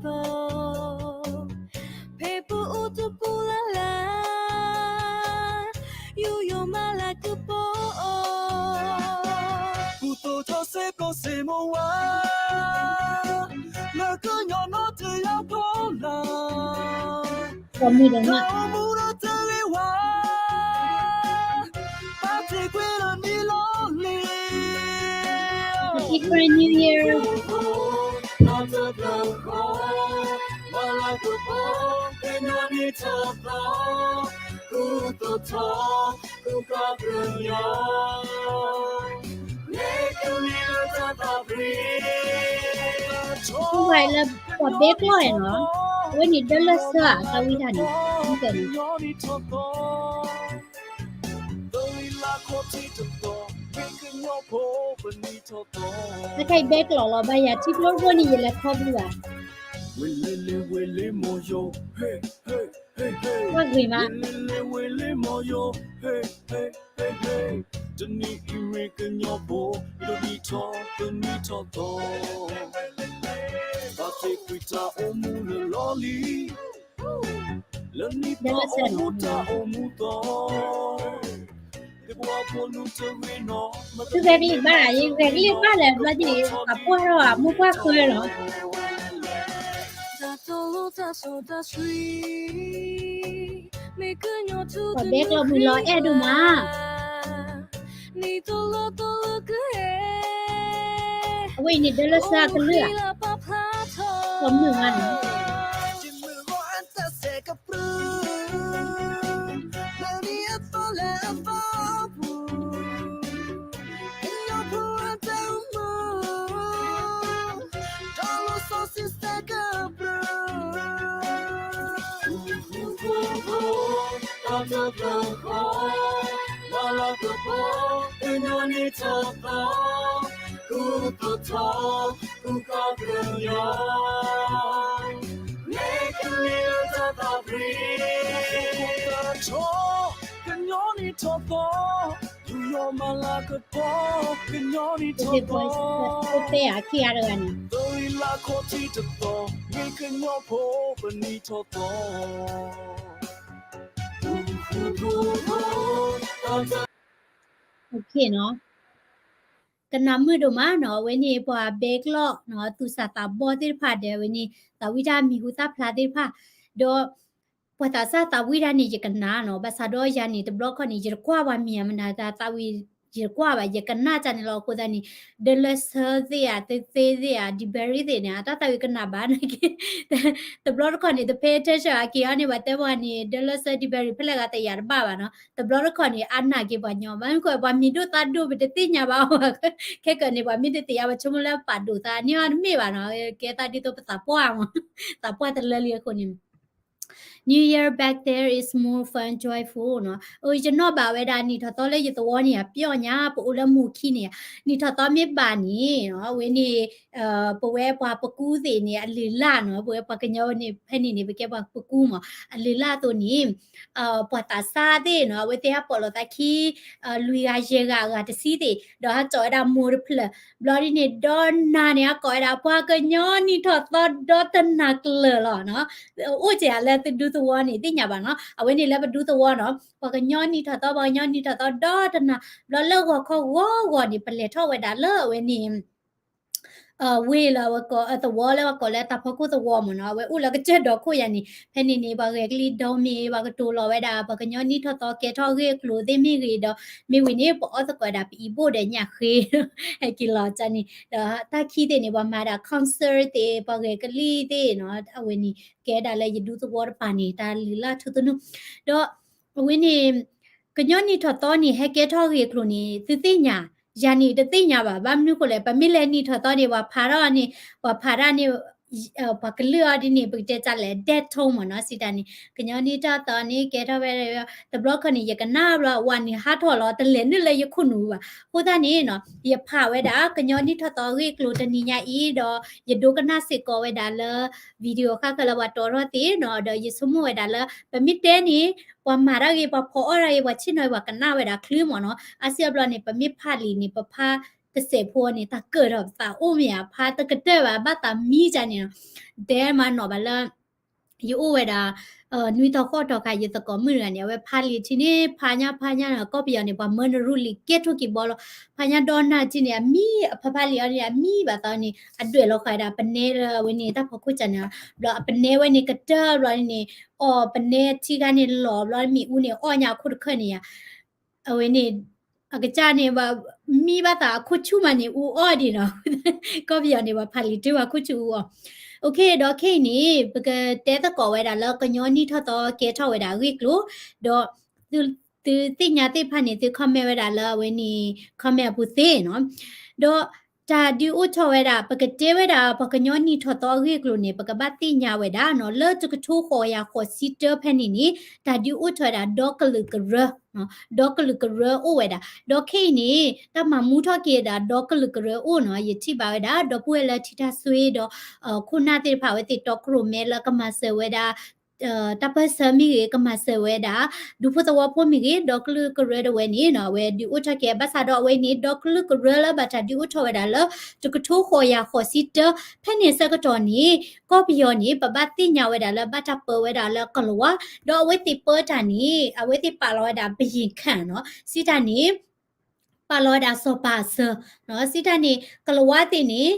ဖဲပအိၣ်တပူၤလၢ်လၢ်, ယူးယီၣ်မၤလၤကပီၤအီၤ, ပူၤသိးထီၣ်စ့ၢ်ကီးစ့ၢ်မိၢ်ဝါ, လၢကညီနီတယၢ်ဖီလာ်, တၢ်အိၣ်မူဒီးတဂ့ၤဝဲ, ဘၣ်သ့ၣ်ကွံာ်လၢနံၣ်လီၤလံ Happy Karen New Year. လၢပှၤဘဲကျီၢ်နီၤ, အဝဲန့ၣ်ဒၢလၢဆၢအတၢ်ဝံတၢ်န့ၣ်, တၢ်ခဲအံၤဘဲကျီၢ်လီၤ ဘၣ်ယၤထံကျိဖိန့ၣ် ယလဲၤခီဘျုးဘၣ်, ဝဲဂ့ၤမး တနံၤအံၤမ့ၢ်ကညီဖိဒိၣ်ဒံးထီၣ်ပနံၤထီၣ်သီ, ဘၣ်သ့ၣ်ကွံာ်တၢ်အိၣ်မူလၢလီၤလံ, လၢနံၣ်ပအိၣ်မူတၢ်အိၣ်မူသီ, သုဂဲၤကလံၣ်ဘၣ်, ယဂဲၤကလံၣ်ဘၣ်လဲၣ် ဘျီဒ်န့ၣ် ပှၤပှၢ်ထီၣ်အမိၢ်ပှၢ်ဃၢလီၤ. ပှၤဘဲကျီၢ်မုၢ်လီၤအဲၣ်ဒိၣ်မး, အဝဲအံၤန့ၣ်ဒၢလၢဆၢအကလုၢ်ဧါ, ပှၤမုၢ်မးန့ၣ် ကညီနံၣ်ထီၣ်သီ, ယူးယီၣ်မၤလၤကပီၤ, ကညီနံၣ်ထီၣ်သီ, ပတဲအခံဂၤတဂၤန့ၣ်, ကညီဖိပနံၣ်ထီၣ်သီ, ကနၣ်မုာ်ဒိၣ်မးနီၤ, အဝဲန့ၣ်ပှၤဘဲကျီၢ်နီၤ, သူၣ်စၢ်သးဘီၣ်သ့ၣ်တဖၣ်ဒီး အဝဲန့ၣ် သးဝံၣ်တၢ်မံၤဟူသၣ်ဖျါသ့ၣ်တဖၣ်, ဒီး ပှၤသးစၢ်သးဝံၣ်တၢ်န့ၣ် ယကနၣ်နီၤ, ဘၣ်ဆၣ်ဒီးယၤန့ၣ် တဘျီခီန့ၣ် ယတကွၢ်ပှၤမံၤမနုၤသးဝံၣ်, ယတကွၢ်ဘၣ်, ယကနၣ်တၢ်န့ၣ်လီၤ. အဃိသတးန့ၣ် ဒၢလၢဆၢသ့ၣ်ဧါ, သ့သ့သ့ၣ်ဧါ, ဒံဘဲရံသ့ၣ်န့ၣ် အတၢ်သးဝံၣ်ကနၣ်ဘၣ်နာ်က့, တဘျီတခီန့ၣ် တ pay attention အက့ၤအီၤန့ၣ် ပှၤတဲပှၤန့ၣ် ဒၢလၢဆၢ ဒံဘဲရံ ဖဲလဲၣ်ဂၤတယာ်တဘၣ်ဘၣ်နီၤ, တဘျီတခီန့ၣ် အါနာ်က့ၤပှၤညီ, ဘၣ်မနုၤဃိ ပှၤမံၤဒိၣ်သၣ်ဒိၣ် ပတသ့ၣ်ညါဘၣ်အီၤ, ခဲကနံၣ်န့ၣ် ပှၤမ့ၢ်တသ့ၣ်ညါ ပှၤဆိကမိၣ်လၢပာ်ဒိၣ်သးန့ၣ်အီၤတမ့ၢ်ဘၣ်နီၤ, ကဲသးဒ်သိးပသးပှၢ်မး, သးပှၢ်တလၢလံအဃိန့ၣ် New Year back there is more fun, joyful နီၤ. ယနီၣ်ဘၣ်ဝဲဒၣ်နံၣ်ထီၣ်သီလၢယသဝီန့ၣ် အပျီညါ ပအိၣ်လၢမိၢ်ခံန့ၣ်, နံၣ်ထီၣ်သီမ့ၢ်ဘၣ်န့ၣ် အဝဲန့ၣ် ပဝဲပှၤပကူသ့ၣ်န့ၣ် အလုၢ်အလၢ်နီၤ, ပဝဲပှၤကညီန့ၣ် ဖဲန့ၣ်န့ၣ် ပကဲပှၤပကူမး, အလုၢ်အလၢ်အသိးန့ၣ် ပှၤသးစၢ်သ့ၣ်နီၤ, အဝဲသ့ၣ်ဟးပိာ်လိာ်သးခံ လွံၢ်ဂၤယဲၢ်ဂၤအဂၤတဆံသ့ၣ်, ဒီးဟးစိာ်ဝဲဒၣ်မိၢ်တဖျၢၣ်, ဘျီဒ်န့ၣ် ဒီနၤန့ၣ် ဟးကိးဝဲဒၣ် ပှၤကညီနံၣ်ထီၣ်သီဒီတနၤကျၢၤလီၤနီၤ. အိၣ်က့ၤလၢသုဒူသဝီန့ၣ် သ့ၣ်ညါဘၣ်နီၤ, အဝဲန့ၣ်လၢပဒူသဝီနီၤ, ပှၤကညီနံၣ်ထီၣ်သီ ပှၤကညီနံၣ်ထီၣ်သီဒီတနၤ, ဘျီလၢဂီၤခီဂီၤဂီၤန့ၣ် ပလဲၤထီၣ်ဝဲဒၣ်လၢအဝဲန့ၣ် ဝ့ၢ်လၢ သဝီလၢပှၤကိးလၢတၢ်ဖီခိၣ်သဝီမးနီၤ, အဝဲအိၣ်လၢကစၢၢ်ဒီခိၣ်ယၤန့ၣ်, ဖဲန့ၣ်န့ၣ် ပှၤဂဲၤကလံၣ်ဒီမ့ၢ် ပှၤကတိၤလီၤဝဲဒၣ် ပှၤကညီနံၣ်ထီၣ်သီကဲထီၣ်ဂ့ၢ်အကျိၤသ့ၣ်မ့ၢ်ဂ့ၤဒီး မ့ၢ်ဝံၤန့ၣ် ပအီၣ်သကိးဒၣ်ပအံၤဘိၣ်ဒီးညၣ်ဃ့, ဟဲက့ၤလီၤန့ၣ်, ဒီးတၢ်ခံသ့ၣ်န့ၣ် ပှၤမၤဒၣ် concert သ့ၣ် ပှၤဂဲၤကလံၣ်သ့ၣ်နီၤ, အဝဲန့ၣ် ကဲဒၣ်လၢယဒူသဝီတပၤန့ၣ် တၢ်လုၢ်လၢ်ထူသနူ, ဒီး အဝဲန့ၣ် ကညီနံၣ်ထီၣ်သီန့ၣ် ဟဲကဲထီၣ်ဂ့ၢ်အကျိၤန့ၣ် သုသ့ၣ်ညါ, ယၤန့ၣ်တသ့ၣ်ညါဘၣ်, ဘၣ်မနုၤဃိလဲၣ်, ပမ့ၢ်လဲၤနံၣ်ထီၣ်သီန့ၣ် ပှၤဖးထီၣ်န့ၣ်, ပှၤဖးဒၣ်န့ၣ်, ပှၤကလုၢ်အီၤဒ်န့ၣ် ပကတဲတၢ်လဲၣ် ဒဲးထိမးနီၤ, စံးတၢ်န့ၣ် ကညီနံၣ်ထီၣ်သီန့ၣ် ကဲထီၣ်ဝဲ, တဘျီခီန့ၣ် ယကနၣ်ဘျီ ဝၤန့ၣ်ဟးထီၣ်လီၤ တလဲၤနုာ်လၢယခိၣ်နူာ်ဘၣ်, အဃိသတးန့ၣ်နီၤ ယဖးဝဲဒၣ် ကညီနံၣ်ထီၣ်သီဂ့ၢ်အကျိၤတနံၤညါအံၤဒီး ယဒိကနၣ်စ့ၢ်ကီးဝဲဒၣ်လၢ video ဃၣ်ဃၢၤလၢပှၤတီထီၣ်သ့ၣ်နီၤ, ဒီးယဆိကမိၣ်ဝဲဒၣ်လၢ ပမ့ၢ်တဲန့ၣ် ပှၤမၤတၢ်ဂ့ၤ ပှၤဖီအီၣ်တၢ်ဂ့ၤ ပှၤဆ့ၣ်နီၤဂ့ၤ ပှၤကနၣ်ဝဲဒၣ်ချုးမးနီၤ, အါစုအါဘျီန့ၣ် ပမ့ၢ်ဖးလံာ်န့ၣ် ပဖး ပစဲးဖိန့ၣ် တၢ်ကၢၣ်ထီၣ်ပသးအိၣ်မ့ၢ်ဧါ, ဖးတကတၢၢ်ဘၣ် ဘၣ်သးမံကန့ၣ်နီၤ, ဒဲမၤနီၣ်ဘၣ်လၢ ယအိၣ်ဝဲဒၣ် နွံသီဃိးတီၤခါ ယသကိးမုၣ်တဂၤန့ၣ် အဝဲဖးလံာ်ထံန့ၣ် ဖးညါဖးညါနီၤ, ကီၢ်ပယီၤန့ၣ် ပှၤမၢနရူလံာ်ကဲထိၣ်က့ၤဘီလီၤ, ဖးညါဒီနၤထံန့ၣ် အမံ အဖးဖးလံာ်အီၤန့ၣ် အမံဘၣ်သးန့ၣ် အဒွဲၣ်လီၤဃာ်ဝဲဒၣ် ပနဲလၢအဝဲန့ၣ် တၢ်ဖီခိၣ်ကန့ၣ်, ဘျီအပနဲဝဲန့ၣ်ကတၢၢ်ဘျီန့ၣ် အီၣ်ပနဲထံခါန့ၣ်လီၤဘျီ မ့ၣ်အူန့ၣ်အီၣ်ညါအခိၣ်တခၢၣ်န့ၣ်ယါ အဝဲန့ၣ် အကစၢ်န့ၣ် မံဘၣ်သးအခိၣ်ဆူၣ်မးန့ၣ် အူအီၣ်ဒံးနီၤ, ကီၢ်ပယီၤန့ၣ် ပှၤဖးလံာ်တၢ်ဝဲခိၣ်ဆူၣ်အူအီၣ်, အ ဒီးခဲအံၤန့ၣ် ပကတဲသကိးဝဲဒၣ်လၢကညီနံၣ်ထီၣ်သီကဲထီၣ်ဝဲဒၣ်အဂ့ၢ်အကျိၤ, ဒီး သုသ့ၣ်ညါသ့ၣ်တဖၣ်န့ၣ် သု comment ဝဲဒၣ်လၢအဝဲန့ၣ် comment အပူၤသ့နီၤ, ဒီးတၢ်ဒုးအိၣ်ထီၣ်ဝဲဒၣ် ပကတဲဝဲဒၣ်ပှၤကညီနံၣ်ထီၣ်သီအဂ့ၢ်အကျိၤန့ၣ် ပကဘၣ်သ့ၣ်ညါဝဲဒၣ်နီၤ, လၢတကထိဃိးကယၤဃိးဆံတၢဖဲန့ၣ်န့ၣ် တၢ်ဒုးအိၣ်ထီၣ်ဝဲဒၣ်ဒီကလုာ်ကရၢ, ဒီကလုာ်ကရၢအိၣ်ဝဲဒၣ်, ဒီးခဲအံၤန့ၣ် တၢ်မၤမူထီၣ်က့ၤဒၣ်ဒီကလုာ်ကရၢအိၣ်နီၤ, ယထံၣ်ဘၣ်ဝဲဒၣ် ဒီပုၢ်ဝဲၢ်လၢထံတၢ်ဆွ့ဒီး ခိၣ်နၢ်သ့ၣ်တဖၣ် အဝဲသ့ၣ်တီခိၣ်ရိၣ်မဲလၢကမၤစၢၤဝဲဒၣ် တၢ်ပၢၢ်ဆၢမ့ၢ်ဂ့ၤ ကမၤစၢၤဝဲဒၣ် ဒူဖိသဝီဖိမ့ၢ်ဂ့ၤ ဒီကလုာ်ကရၢတဝဲန့ၣ်နီၤ အဝဲဒုးအိၣ်ထီၣ်က့ၤ ဘၣ်ဆၣ်ဒီးအဝဲန့ၣ် ဒီကလုာ်ကရၢလၢဘၣ်တၢ်ဒုးအိၣ်ထီၣ်ဝဲဒၣ်လၢ တကထိဃိးကယၤဃိးဆံတၢ ဖဲန့ၣ်ဆၢကတီၢ်န့ၣ် ကီၢ်ပယီၤန့ၣ် ပဘၣ်သ့ၣ်ညါဝဲဒၣ်လၢဘၣ်တၢ်ပၢဝဲဒၣ်လၢကလၤဝါ, ဒီးအဝဲသ့ၣ်ပၢတၢ်န့ၣ် အဝဲသ့ၣ်ပာ်လီၤဝဲဒၣ် ဘုရင်ခံ နီၤ, စံးတၢ်န့ၣ် ပာ်လီၤဝဲဒၣ်စီၤပၤအစၢၤ, စံးတၢ်န့ၣ် ကလၤဝါသ့ၣ်န့ၣ်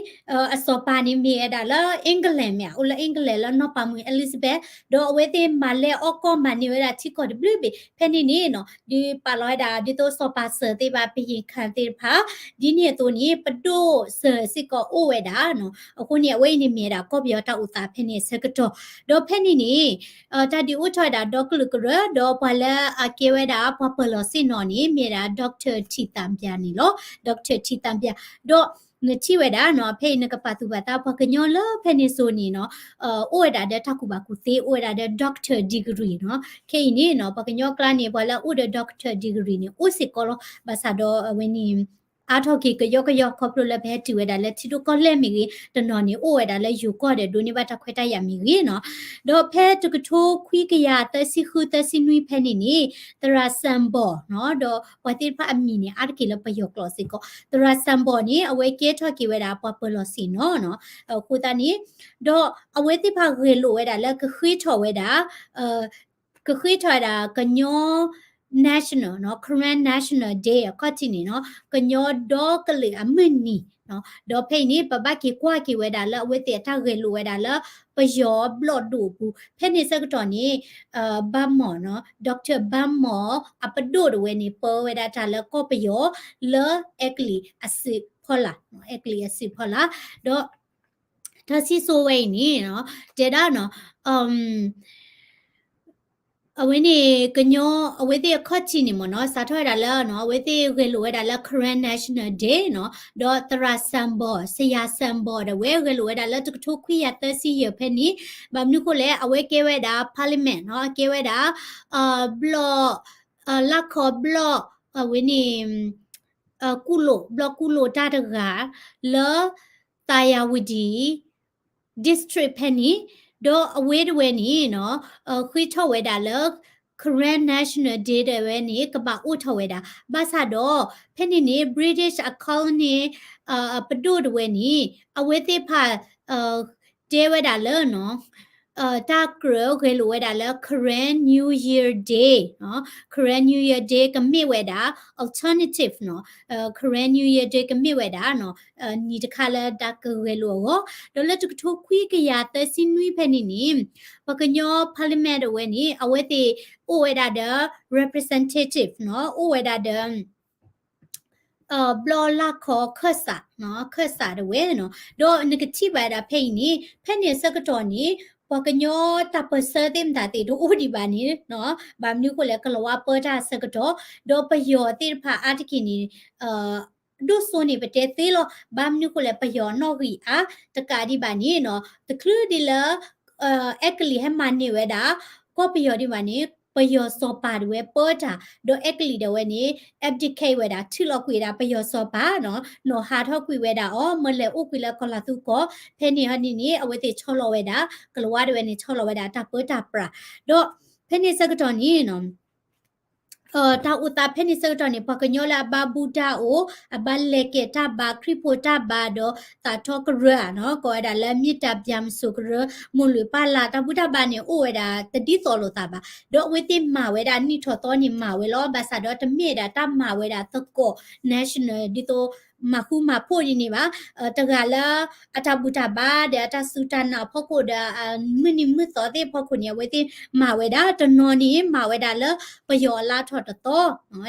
အစီၤပၤန့ၣ်မ့ၢ်ဝဲဒၣ်လၢ England မ့ၢ်ဧါ, အိၣ်လၢ England လၢနီၢ်ပၤမုၣ် Elizabeth, ဒီးအဝဲသ့ၣ်မၤလဲအီၣ်ကီၢ်မၤန့ၢ်ဝဲဒၣ်ထံကီၢ်တဘျုးဘ့ၣ် ဖဲန့ၣ်န့ၣ်နီၤ ဒုးပာ်လီၤဝဲဒၣ် ဒ်သိးစီၤပၤစၢၤသ့ၣ်တဖၣ် ဘုရင်ခံ သ့ၣ်တဖၣ်, ဒ်န့ၣ်အသိးန့ၣ် ပဒိၣ်စၢၤစ့ၢ်ကီးအိၣ်ဝဲဒၣ်နီၤ, အဃိန့ၣ် အဝဲအံၤန့ၣ်မ့ၢ်ဝဲဒၣ်ကီၢ်ပယီၤတၢ်အိၣ်သးဖဲန့ၣ်အဆၢကတီၢ်, ဒီးဖဲန့ၣ်န့ၣ် တၢ်ဒုးအိၣ်ထီၣ်ဝဲဒၣ်ဒီကလုာ်ကရၢ ဒီးပှၤလၢအကဲဝဲဒၣ်ပှၤပၢၤလီၢ်ဆ့ၣ်နီၤန့ၣ် မ့ၢ်ဝဲဒၣ် Doctor ထံးသးပၠးန့ၣ်လီၤ, Doctor ထံးသးပၠး, ဒီးနထံၣ်ဝဲဒၣ်နီၤ ဖဲအံၤနကပာ်သူၣ်ပာ်သး ပှၤကညီလၢဖဲန့ၣ်စိၤန့ၣ်နီၤ အိၣ်ဝဲဒၣ်ဒီးတၢ်ကူၣ်ဘၣ်ကူၣ်သ့ အိၣ်ဝဲဒၣ်ဒီး Doctor degree နီၤ, ခဲအံၤန့ၣ်နီၤ ပှၤကညီကျါန့ၣ် ပှၤလၢအအိၣ်ဒီး Doctor degree န့ၣ် အိၣ်စ့ၢ်ကီးလီၤ, ဘၣ်ဆၣ်ဒီးအဝဲန့ၣ် အါထီၣ်က့ၤကယီကယီ ခီဖျိလၢပဟဲတုၤဝဲဒၣ်လၢထံဒိၣ်ကီၢ်လဲၢ်မ့ၢ်ဂ့ၤ တနီၤန့ၣ် အိၣ်ဝဲဒၣ်လၢယိၤကီၢ်ဒီး ဒိးန့ၢ်ဘၣ်တၢ်ခွဲးတၢ်ယာ်မ့ၢ်ဂ့ၤနီၤ, ဒီးဖဲတကထိခွံကယၤသၢဆံဃုသၢဆံနွံဖဲန့ၣ်န့ၣ် သရၣ်စၢၣ်ဘီၣ်နီၤ ဒီးပှၤသ့ၣ်တဖၣ်အမံၤန့ၣ် အါတက့ၢ်လၢပယီၤကျိာ်စ့ၢ်ကီး သရၣ်စၢၣ်ဘီၣ်န့ၣ် အဝဲကဲထီၣ်က့ၤဝဲဒၣ်ပှၤပၢၤလီၢ်ဆ့ၣ်နီၤနီၤ, အဃိသတးန့ၣ် ဒီးအဝဲသ့ၣ်တဖၣ်ဂဲၤလိာ်ဝဲဒၣ်လၢကဃ့ထီၣ်ဝဲဒၣ် ကဃ့ထီၣ်ဝဲဒၣ်ကညီ national နီၤ Karen National Day အခီၣ်ထံးန့ၣ်နီၤ ကညီဒီကလုာ်အမုၢ်နံၤနီၤ, ဒီးဖဲအံၤန့ၣ် ပဘၣ်က့ၤကွၢ်က့ၤဝဲဒၣ်လၢအဝဲသ့ၣ်အတၢ်ဂဲၤလိာ်ဝဲဒၣ်လၢ ပယီၤဘျီၣ်ဒိၣ်အပူၤ ဖဲန့ၣ်ဆၢကတီၢ်န့ၣ် ဘၣ်မီၣ်နီၤ Doctor ဘၣ်မီၣ်အပဒိၣ်တဝဲန့ၣ် ပၢဝဲဒၣ်တၢ်လၢကီၢ်ပယီၤ လၢအဲကလံးအစုးဖီလာ် အဲကလံးအစုးဖီလာ်, ဒီး တၢ်စံၣ်စိၤဝဲအံၤန့ၣ်နီၤ တဲဒၣ်နီၤ အဝဲန့ၣ် ကညီ အဝဲသ့ၣ်အခီၣ်ထံးန့ၣ်မ့ၢ်နီၤ စးထီၣ်ဝဲဒၣ်လၢနီၤ အဝဲသ့ၣ်ဂဲၤလိာ်ဝဲဒၣ်လၢ Karen National Day နီၤ, ဒီးသရၣ်စၢၣ်ဘီၣ် စယၤစၢၣ်ဘီၣ် ဒၣ်ဝဲဂဲၤလိာ်ဝဲဒၣ်လၢ တကထိခွံကယၤသၢဆံယဲၢ်ဖဲန့ၣ်, ဘၣ်မနုၤဃိလဲၣ် အဝဲကဲဝဲဒၣ် Parliament နီၤ ကဲဝဲဒၣ် ဘျီၣ် လၢ်ခီဘျီၣ် အဝဲန့ၣ် ကူၣ်လိာ် ဘျီၣ်ကူၣ်လိာ်တၢ်တဂၤ လၢ သါယၤဝတံၤ district ဖဲန့ၣ်, ဒီးအဝဲတဝဲန့ၣ်နီၤ ဃ့ထီၣ်ဝဲဒၣ်လၢ Karen National Day တဝဲန့ၣ် ကဘၣ်အိၣ်ထီၣ်ဝဲဒၣ်, ဘၣ်ဆၣ်ဒီး ဖဲန့ၣ်န့ၣ် British အ colony ပဒိၣ်တဝဲန့ၣ် အဝဲသ့ၣ်တဖၣ် တဲဝဲဒၣ်လၢနီၤ တၢ်ကြၢးဂဲၤလိာ်ဝဲဒၣ်လၢ Karen New Year Day နီၤ, Karen New Year Day ကမ့ၢ်ဝဲဒၣ် alternative နီၤ, Karen New Year Day ကမ့ၢ်ဝဲဒၣ်နီၤ နံၤတခါလၢတၢ်ကဂဲၤလိာ်အဂီၢ်, ဒီးလၢတကထိခွံကယၤသၢဆံနွံဖဲန့ၣ်န့ၣ် ပှၤကညီ Parliament တဝဲန့ၣ် အဝဲသ့ၣ်အိၣ်ဝဲဒၣ်ဒီး representative နီၤ, အိၣ်ဝဲဒၣ်ဒီး ဘျီၣ်လၢ်ခီခၢၣ်စး, ခၢၣ်စးတဝဲနီၤ, ဒီးနကထံၣ်ဘၣ်ဝဲဒၣ်ဖဲအံၤန့ၣ် ဖဲန့ၣ်အဆၢကတီၢ်န့ၣ် ပှၤကညီတၢ်ပၢၢ်ဆၢသ့ၣ်မတၤသ့ၣ်တအိၣ်ဒံးဘၣ်န့ၣ်နီၤ, ဘၣ်မနုၤဃိလဲၣ် ကလၤဝါပၢတၢ်အဆၢကတီၢ်, ဒီးပယီၤသ့ၣ်တဖၣ်အါတက့ၢ်န့ၣ် ဒိၣ်စိန့ၣ်ပတဲသ့လီၤ, ဘၣ်မနုၤဃိလဲၣ် ပယီၤနီၣ်ဂံၢ်အါ, တကးဒံးဘၣ်န့ၣ်နီၤ တချုးဒ်လၢ အဲကလံးဟဲမၤန့ၢ်ဝဲဒၣ် ကီၢ်ပယီၤဒံးဘၣ်န့ၣ် ပယီၤစီၤပၤတဝဲပၢတၢ်, ဒီးအဲကလံးဒၣ်ဝဲန့ၣ် abdicate ဝဲဒၣ် ထုးလီၤကွံာ်ဝဲဒၣ်ပယီၤစီၤပၤနီၤ, နီၤဟးထီၣ်ကွံာ်ဝဲဒၣ်အီၤ မၢလဲၤအိၣ်ကွံာ်လၢကီၤလၤသူကီၢ်, ဖဲန့ၣ်ဟီန့ၣ်န့ၣ် အဝဲသ့ၣ်ဆီလီၤဝဲဒၣ် ကလၤဝါတဝဲန့ၣ် ဆီလီၤဝဲဒၣ်တၢ်ပၢတၢ်ပြး, ဒီးဖဲန့ၣ်ဆၢကတီၢ်န့ၣ်နီၤ တၢ်အိၣ်သးဖဲန့ၣ်ဆၢကတီၢ်န့ၣ် ပှၤကညီလၢအဘါဘူၣ်တၢ်အိၣ်, အဘါလဲၤကဲၤတၢ်ဘါ, ခရံာ်ဖိတၢ်ဘါ, ဒီးသးထီကရၢဧါနီၤ, ကိးဝဲဒၣ်လၢ မ့ၢ်တၢ်ဘျၢမစိၤကရၢ, မိၢ်လွံၢ်ပၢ်လၢ်, တၢ်ဘူၣ်တၢ်ဘါန့ၣ် အိၣ်ဝဲဒၣ်တဒ်သိးလိာ်သးဘၣ်. ဒီးအဝဲသ့ၣ်မၤဝဲဒၣ်နံၣ်ထီၣ်သီန့ၣ်မၤဝဲလီၤ. ဘၣ်ဆၣ်ဒီးတမ့ၢ်ဝဲဒၣ်တၢ်မၤဝဲဒၣ်သကိး national ဒ်သိး မၤဃူမၤဖိးဒ်န့ၣ်ဘၣ်. တဂၤလၢအတၢ်ဘူၣ်တၢ်ဘါဒီးအတၢ်စူၢ်တၢ်နာ်အဖီခိၣ်ဒီး မုၢ်နံၤမုၢ်သီသ့ၣ်အဖီခိၣ်န့ၣ် အဝဲသ့ၣ်မၤဝဲဒၣ်, တနီၤန့ၣ် မၤဝဲဒၣ်လၢ ပယီၤအလါထီၣ်တသီ,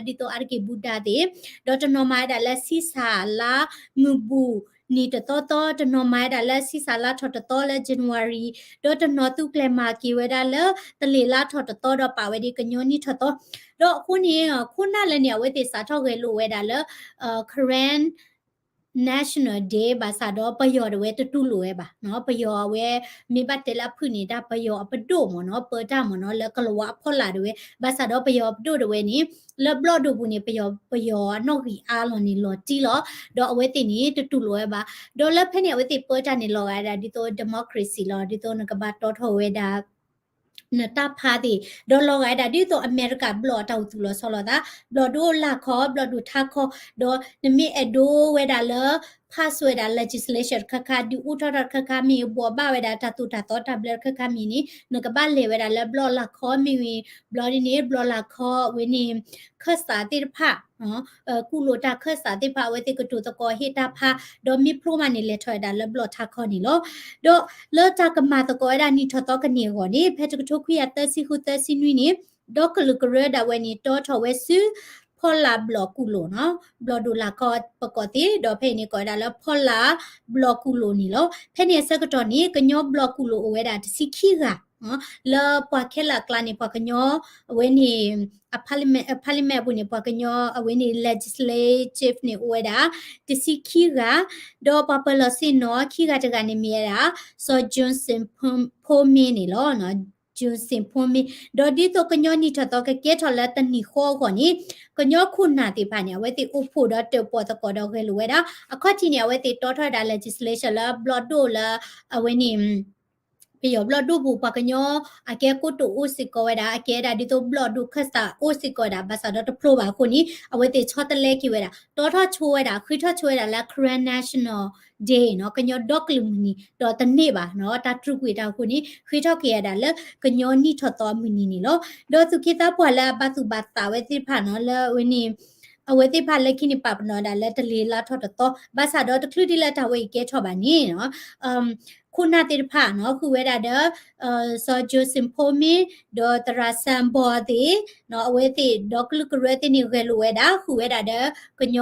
ဒ်သိးအါတက့ၢ်ဘူၣ်ဒါသ့ၣ်, ဒီးတနီၤမၤဝဲဒၣ်လၢဆံဆၣ်လါမုၢ်ဘူၣ်နံၤတသီသီ, တနီၤမၤဝဲဒၣ်လၢဆံဆၣ်လါထီၣ်တသီလၢ January, ဒီးတနီၤသူကျဲၤမၤက့ၤဝဲဒၣ်လၢ တလ့ၤလါထီၣ်တသီဒီးပာ်ဝဲဒ်ကညီနံၣ်ထီၣ်သီ. ဒီးအဃိန့ၣ် ခိၣ်နၢ်လၢန့ၣ် အဝဲသ့ၣ်စးထီၣ်ဂဲၤလိာ်ဝဲဒၣ်လၢ Karen National Day ဘၣ်ဆၣ်ဒီးပယီၤဒၣ်ဝဲတတူၢ်လိာ်ဝဲဘၣ်. ပယီၤအဝဲ မ့ၢ်ဘၣ်တဲလၢအဖုၣ်န့ၣ် တၢ်ပယီၤအပဒိၣ်မ့ၢ်နီၤ ပၢတၢ်မ့ၢ်နီၤ လၢကလၤဝါအဖီလာ်ဒၣ်ဝဲ, ဘၣ်ဆၣ်ဒီးပယီၤပဒိၣ်ဒၣ်ဝဲန့ၣ် လၢဘျီၣ်ဒိၣ်ပူၤန့ၣ် ပယီၤ ပယီၤအနီၣ်ဂံၢ်အါလီၤန့ၣ်လီၤတံၢ်လီၤ. ဒီးအဝဲသ့ၣ်န့ၣ် တတူၢ်လိာ်ဝဲဘၣ်. ဒီးလၢဖဲန့ၣ် အဝဲသ့ၣ်ပၢတၢ်န့ၣ် လီၤဂာ်ဒၣ်ဒ်သိး democracy လီၤ, ဒ်သိးနကဘၣ်တီထီၣ်ဝဲဒၣ် နတၢ်ဖးသ့ၣ်, ဒီးလီၤဂာ်ဒၣ်ဒ်သိးအမဲရကၤဘျီၣ်အတၢ်အိၣ်သူၣ်လီၤဆီလီၤသး, ဘျီၣ်ဒိၣ်လၢ်ခီ, ဘျီၣ်ဒိၣ်ထးခီ, ဒီးနမ့ၢ်အဲၣ်ဒိးဝဲဒၣ်လၢ pass ဝဲဒၣ် legislation တခါခါ, ဒုးအိၣ်ထီၣ်တၢ်တခါခါ, မ့ၢ်ဘှီဘၣ်ဝဲဒၣ်တၢ်သိၣ်တၢ်သီတၢ်ဘျၢတခါခါမ့ၢ်န့ၣ် နကဘၣ်လဲၤဝဲဒၣ်လၢဘျီၣ်လၢ်ခီမ့ၢ်ဝံၤ, ဘျီဒ်န့ၣ် ဘျီၣ်လၢ်ခီဝဲန့ၣ် ခၢၣ်စးသ့ၣ်တဖၣ် ကူၣ်လိာ်တၢ်ခၢၣ်စးသ့ၣ်တဖၣ် အဝဲသ့ၣ်ကတိၤသကိးဟ့ၣ်တၢ်ဖး, ဒီးမ့ၢ်ဖျိမးန့ၣ် လဲၤထီၣ်ဝဲဒၣ်လၢဘျီၣ်ထးခီန့ၣ်လီၤ. ဒီးလၢတၢ်ကမၤသကိးဝဲဒၣ်နံၣ်ထီၣ်သီကန့ၢ်အဂီၢ်န့ၣ် ဖဲတကထိခွံကယၤသၢဆံဃုသၢဆံနွံန့ၣ် ဒီကလုာ်ကရၢဒၣ်ဝဲန့ၣ် တီထီၣ်ဝဲဆူ ဖီလာ်ဘျီၣ်ကူၣ်လိာ်နီၤ, ဘျီၣ်ဒိၣ်လၢ်ခီပကိးသ့ၣ်, ဒီးဖဲအံၤန့ၣ် ကိးဝဲဒၣ်လၢဖီလာ်ဘျီၣ်ကူၣ်လိာ်န့ၣ်လီၤ. ဖဲန့ၣ်အဆၢကတီၢ်န့ၣ် ကညီဘျီၣ်ကူၣ်လိာ်အိၣ်ဝဲဒၣ်တဆံခံဂၤ လၢပှၤခဲလၢာ်အကျါန့ၣ် ပှၤကညီအဝဲန့ၣ် အ parliament အပူၤန့ၣ် ပှၤကညီအဝဲန့ၣ် legislative န့ၣ်အိၣ်ဝဲဒၣ် တဆံခံဂၤ, ဒီးပှၤပၢၤလီၢ်ဆ့ၣ်နီၤခံဂၤတဂၤန့ၣ်မ့ၢ်ဝဲဒၣ် စီၤ Johnson Phome န့ၣ်လီၤ. Johnson Phome ဒီးဒ်သိးကညီနံၣ်ထီၣ်သီကကဲထီၣ်လၢတနံၤဃီအဂီၢ်န့ၣ် ကညီခိၣ်နၢ်သ့ၣ်တဖၣ်န့ၣ် အဝဲသ့ၣ်အိၣ်ဖှိၣ်ဒီးတၢၣ်ပီၣ်သကိးဒီးဂဲၤလိာ်ဝဲဒၣ် အခီၣ်ထံးန့ၣ် အဝဲသ့ၣ်တီထီၣ်ဝဲဒၣ် legislation လၢဘျီၣ်ဒိၣ်လၢ အဝဲန့ၣ် ပယီၤဘျီၣ်ဒိၣ်ပူၤ ပှၤကညီအကဲကိတိာ်အိၣ်စ့ၢ်ကီးဝဲဒၣ်, အကဲဒၣ်ဒ်သိးဘျီၣ်ဒိၣ်ခၢၣ်စးအိၣ်စ့ၢ်ကီးဝဲဒၣ်, ဘၣ်ဆၣ်ဒီးတဖျိဘၣ်အဃိန့ၣ် အဝဲသ့ၣ်ဆီတလဲက့ၤဝဲဒၣ်, တီထီၣ်ဆိဝဲဒၣ်, ဃ့ထီၣ်ဆိဝဲဒၣ်လၢ Karen National Day နီၤ, ကညီဒီကလုာ်မုၢ်နံၤ, ဒီးတန့ၢ်ဘၣ်နီၤ, တၢ်တြူာ်ကွံာ်တၢ်အဃိန့ၣ် ဃ့ထီၣ်က့ၤဝဲဒၣ်လၢကညီနံၣ်ထီၣ်သီအမုၢ်နံၤန့ၣ်လီၤ. ဒီးသူၣ်က့သးပှၢ်လၢအဘၣ်သူၣ်ဘၣ်သးဝဲသ့ၣ်တဖၣ်နီၤ, လၢအဝဲန့ၣ် အဝဲသ့ၣ်တဖၣ်လၢခံန့ၣ် ပာ်ပနီၣ်ဝဲဒၣ်လၢတလ့ၤလါထီၣ်တသီ, ဘၣ်ဆၣ်ဒီးတချုးဒ်လၢတၢ်ဝဲအံၤကဲထီၣ်ဘၣ်န့ၣ်နီၤ, ခိၣ်နၢ်သ့ၣ်တဖၣ်နီၤ ဃုာ်ဝဲဒၣ်ဒီး စီၤ Johnson Phome ဒီးသရၣ် Sam Bothe နီၤ, အဝဲသ့ၣ်ဒီကလုာ်ကရၢသ့ၣ်န့ၣ် ဂဲၤလိာ်ဝဲဒၣ် ဃုာ်ဝဲဒၣ်ဒီးကည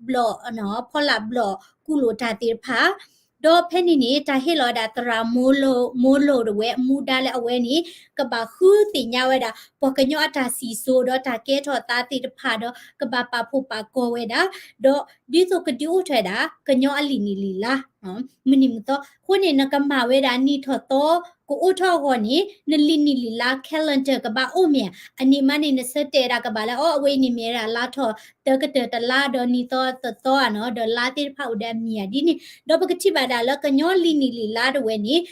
ီဘျီၣ်, ဖီလာ်ဘျီၣ်ကူၣ်လိာ်တၢ်သ့ၣ်တဖၣ်, ဒီးဖဲန့ၣ်န့ၣ် တၢ်ဟ့ၣ်လီၤဝဲဒၣ်သရၣ် Molo, Molo ဒၣ်ဝဲ အမူဒါလၢအဝဲန့ၣ် ကဘၣ်ဃုသ့ၣ်ညါဝဲဒၣ် ပှၤကညီအတၢ်စံၣ်စိၤဒီးတၢ်ကဲထီၣ်သးသ့ၣ်တဖၣ်ဒီး ကဘၣ်ပာ်ဖှိၣ်ပာ်ကီၤဝဲဒၣ်, ဒီးဒ်သိးကဒုးအိၣ်ထီၣ်ဝဲဒၣ် ကညီအလံာ်နံၣ်လံာ်လါ မုၢ်နံၤမုၢ်သီ, အဃိန့ၣ် နကမၤဝဲဒၣ်နံၣ်ထီၣ်သီ ကအိၣ်ထီၣ်အဂီၢ်န့ၣ် နလံာ်နံၣ်လံာ်လါ calendar ကဘၣ်အိၣ်မ့ၢ်ဧါ, အန့ၣ်မးန့ၣ် နဆၢတဲာ်ဒၣ်ကဘၣ်လၢ အီ အဝဲအံၤန့ၣ်မ့ၢ်ဝဲဒၣ်လါထီၣ်တၢကတၢၢ်တလါ ဒီးနံၣ်သီတသီဧါနီၤ, ဒီးလါသ့ၣ်တဖၣ်အိၣ်ဒီးအမံၤဧါဒ်န့ၣ်, ဒီးပကထံၣ်ဘၣ်ဒၣ်လၢကညီလံာ်နံၣ်လံာ်လါဒၣ်ဝဲန့ၣ်